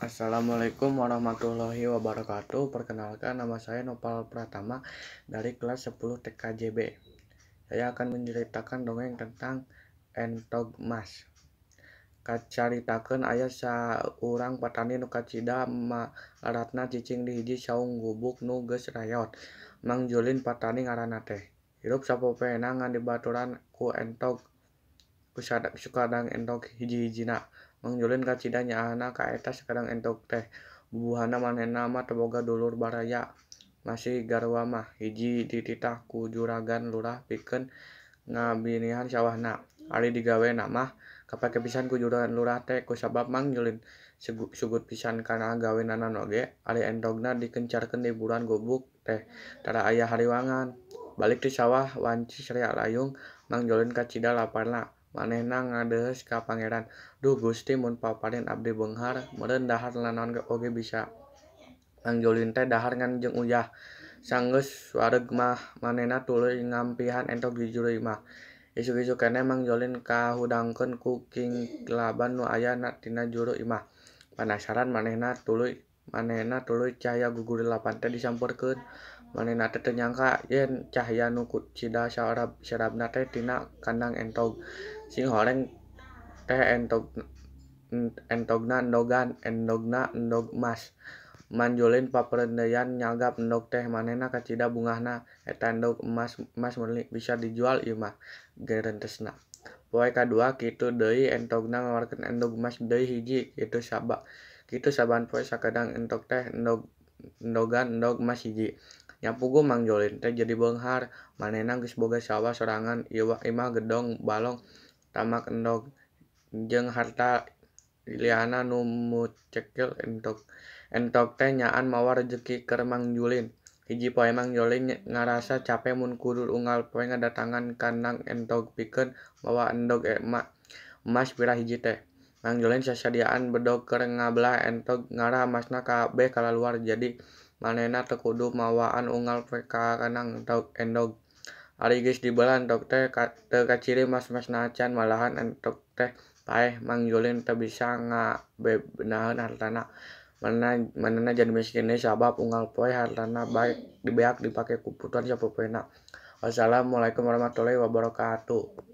Assalamualaikum warahmatullahi wabarakatuh. Perkenalkan, nama saya Nopal Pratama dari kelas 10 TKJB. Saya akan menceritakan dongeng tentang entog emas. Kacaritakeun aya saurang patani nu kacida malaratna cicing di hiji saung gubuk nu geus rayot. Mang Julin patani ngaranna teh. Hirup sapopoena ngan dibaturan ku entog ku sukadang entog hiji-hijina. Mang Julin kacida nyaahna ka eta sakadang entog teh. Bubuhana manehna mah teu boga dulur baraya. Masih garwa mah hiji dititah ku juragan lurah pikeun ngabinihan sawahna. Ari digawena mah kapake pisan ku juragan lurah teh kusabab Mang Julin sugut pisan kana gawenanan oge. Ari entogna dikencarkeun di buruan gubuk teh tara aya hariwangan. Balik ti sawah wanci srea layung, Mang Julin kacida laparna. Manehna ngadeuheus ka Pangeran, "Duh Gusti, mun paparin abdi beunghar meureun dahar nanaon oge bisa." Mang Julin teh dahar ngan jeung uyah. Sanggeus wareg mah manehna tuluy ngampihan entog di juru imah. Isuk-isuk keneh Mang Julin kahudangkeun ku kingklaban nu aya tina juru imah. Panasaran manehna tuluy cahaya gugurilapan teh disampeurkeun. Manehna teh teu nyangka yen cahaya nu cida sarabna teh tina kandang entog. Singhoreng teh entogna endogan, endogna endog emas. Mang Julin paperendeyan nyagap endog teh, manehna kacida bungahna. Eta endog emas emas murni bisa dijual ieu mah, gerentesna. Poe kadua kitu deui entogna ngaluarkeun endog emas deui hiji, kitu saban poe sakadang entog teh endogan endog emas hiji. Nya puguh Mang Julin teh jadi beunghar, manehna geus boga sawah sorangan, imah gedong balong tamak endog jeung harta liana nu mucekil entog. Entog teh nyaan mawa rejeki keur Mang Julin. Hiji poe Mang Julin ngarasa cape mun kudu unggal poe ngadatangan kandang entog pikeun mawa endog emas pira hiji teh. Mang Julin sasadiaan bedog keur ngabelah entog ngarah emasna kabeh kalaluar, jadi manehna teu kudu mawaan unggal poe ka kandang endog. Ari geus dibelah entog teh teu kaciri emas-emasna acan, malahan entog teh paeh. Mang Julin teu bisa ngabebenaheun hartana. Manehna jadi miskin deui sabab unggal poe hartana beak dipake ku putuan sapopoena. Wassalamualaikum warahmatullahi wabarakatuh.